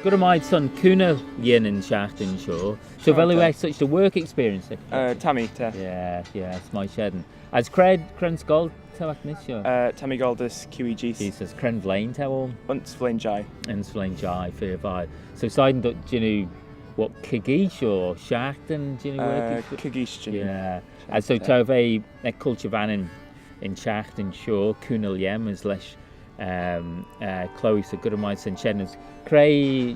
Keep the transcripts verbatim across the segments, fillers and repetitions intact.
Gura mie son cooney lhean yn çhiaghtin shoh. So vel oo ec such a work experience? Uh, ta mee, ta. Yeah, yeah, s'mie shen. As cre, cre'n scoill t'ou ec nish shoh? Uh, ta mee goll dys Q E G. Jesus, cre'n vlein t'ou ayn? Ayns vlein jeih. Ayns vlein jeih, feer vie. So shegin dhyt, jannoo, what, kegeesh or shiaghtin, jannoo, work? Uh, kegeesh, jannoo. Yeah. As so t'ou ve ec Culture Vannin yn çhiaghtin shoh, cooney lhean as lesh um, uh, Chloe, so gura mie son shen. As cre,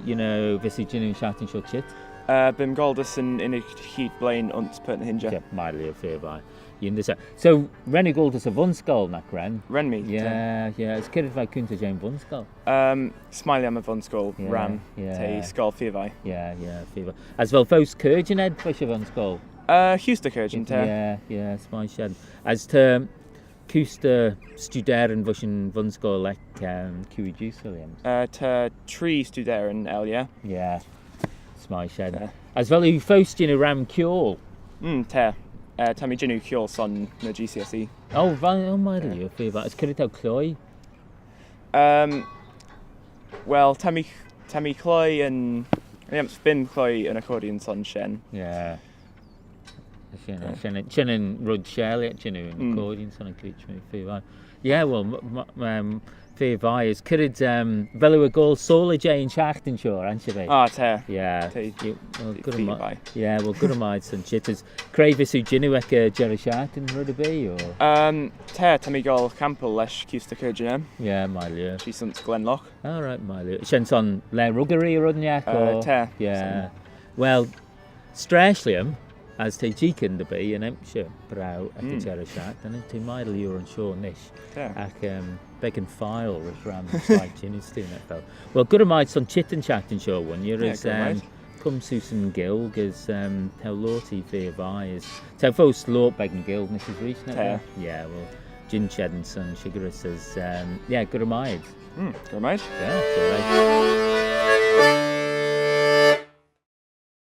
you know, vees oo jannoo yn çhiaghtin shoh çheet? Uh, bee'm goll dys yn, yn y cheead vlein ayns Purt ny h-Inshey. Yeah, mie lhieu, feer vie. Yindyssagh. So, ren oo goll dys y vunscoill, nagh ren? Ren mee. Yeah, yeah. As c'red v'ou coontey jeh'n vunscoill? Um, s'mie lhiam y vunscoill, yeah, ram. Yeah. T'eh scoill feer vie. Yeah, yeah, feer vie. As vel foast caarjyn ayd veih y vunscoill? Uh, kuse da caarjyn, ta. Yeah, yeah, s'mie shen. As ta, kuse da studeyryn veih yn vunscoill ec, um, Q E G, Williams? Uh, ta tree studeyryn elley. Yeah. S'mie shen. Yeah. As vel oo foast jannoo ram kiaull? Mm, ta. Uh, ta mee jannoo kiaull son ny G C S E. Oh, va, oh, mie lhieu, feer vie. As c'red t'ou cloie? Um, well, ta mee, ta mee cloie yn, I mean, bee'm cloie yn accordion son shen. Yeah. Shen, shen, shen yn red share lhiat jannoo, yn accordion son yn cooid, mee feer vie. Yeah, well, m-, m-, um, feer vie. As c'red, um, vel oo goll soylley jeh yn çhiaghtin shoh, ansherbee? Ah, ta. Yeah. Ta. Yeah, well, gura mie, yeah, well, gura mie son çheet. As cre vees oo jannoo ec y jerrey shiaghtin, red erbee, or? Um, ta, ta mee goll campal lesh kuse da caarjyn aym. Yeah, mie lhieu. She's ayns Glenlough. All right, mie lhieu. Shen son laa ruggyree, red ennagh, or? Uh, ta. Yeah. Well, s'treisht lhiam, as t'eh jeeaghyn dy bee yn emshir braew ec y jerrey shiaghtin, t'eh mie lhieu ayns shoh nish. Ta. Agh, um, beggan file rish ram sleih jannoo, Steve, nagh vel. Well, gura mie son çheet yn çhiaghtin shoh, Wooinney, yeah, as, gura mie, um, cur seose yn Ghaelg, as, um, t'ou loayrt feer vie, as t'ou foast loayrt beggan Gaelg nish as reesht, nagh vel? Ta. Yeah, well, jean çheet ayn son shickerys, as, um, yeah, gura mie. Mm, gura mie. Yeah, that's all right.